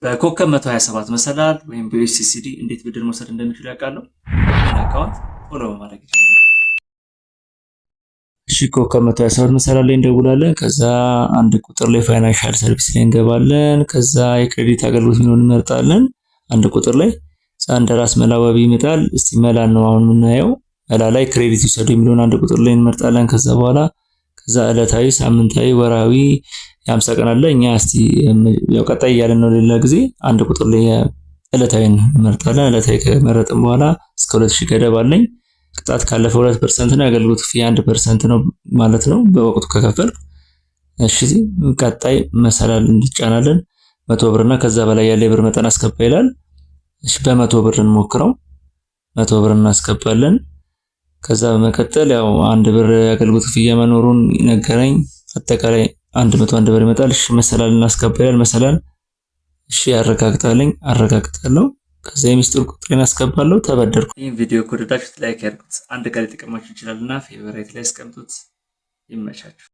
በኮከብ 127 መሰላል ወይም በ USSD እንዴት ብድር መውሰድ እንደሚችሉ ያውቃሉ? ይህን account follow በማድረግ ይጀምሩ። እሺ፣ ኮከብ 127 መሰላል ላይ እንደውላለን። ከዛ አንድ ቁጥር ላይ financial service ላይ እንገባለን። ከዛ የ credit አገልግሎት የሚለውን እንመርጣለን። አንድ ቁጥር ላይ አንድ ራስ መላ ዋቢ ይመጣል። እስቲ መላ ነው አሁን የምናየው። መላ ላይ credit ይውሰዱ የሚለውን አንድ ቁጥር ላይ እንመርጣለን። ከዛ በኋላ ከዛ ዕለታዊ፣ ሳምንታዊ፣ ወራዊ፣ የ50 ቀን አለ። እኛ እስቲ ያው ቀጣይ እያለን ነው። ሌላ ጊዜ አንድ ቁጥር ላይ ዕለታዊ እንመርጣለን። ዕለታዊ ከመረጥን በኋላ እስከ 2000 ገደብ አለኝ። ቅጣት ካለፈ 2% ነው። የአገልግሎት ክፍያ 1% ነው ማለት ነው በወቅቱ ከከፈልኩ። እሺ፣ ቀጣይ መሰላል እንጫናለን። 100 ብር እና ከዛ በላይ ያለ የብር መጠን አስገባ ይላል። እሺ፣ በ100 ብር እንሞክረው። 100 ብር እናስገባለን። ከዛ በመቀጠል ያው 1 ብር የአገልግሎት ክፍያ መኖሩን ነገረኝ። አጠቃላይ 101 ብር ይመጣል። እሺ፣ መሰላል እናስገባ ይላል። መሰላል እሺ ያረጋግጣልኝ፣ አረጋግጣለሁ። ከዛ የሚስጥር ቁጥሬን አስገባለሁ። ተበደርኩ። ይህን ቪዲዮ ከወደዳችሁት like ያድርጉት። አንድ ቃል ሊጠቅማችሁ ይችላልና favorite ላይ አስቀምጡት። ይመቻችሁ።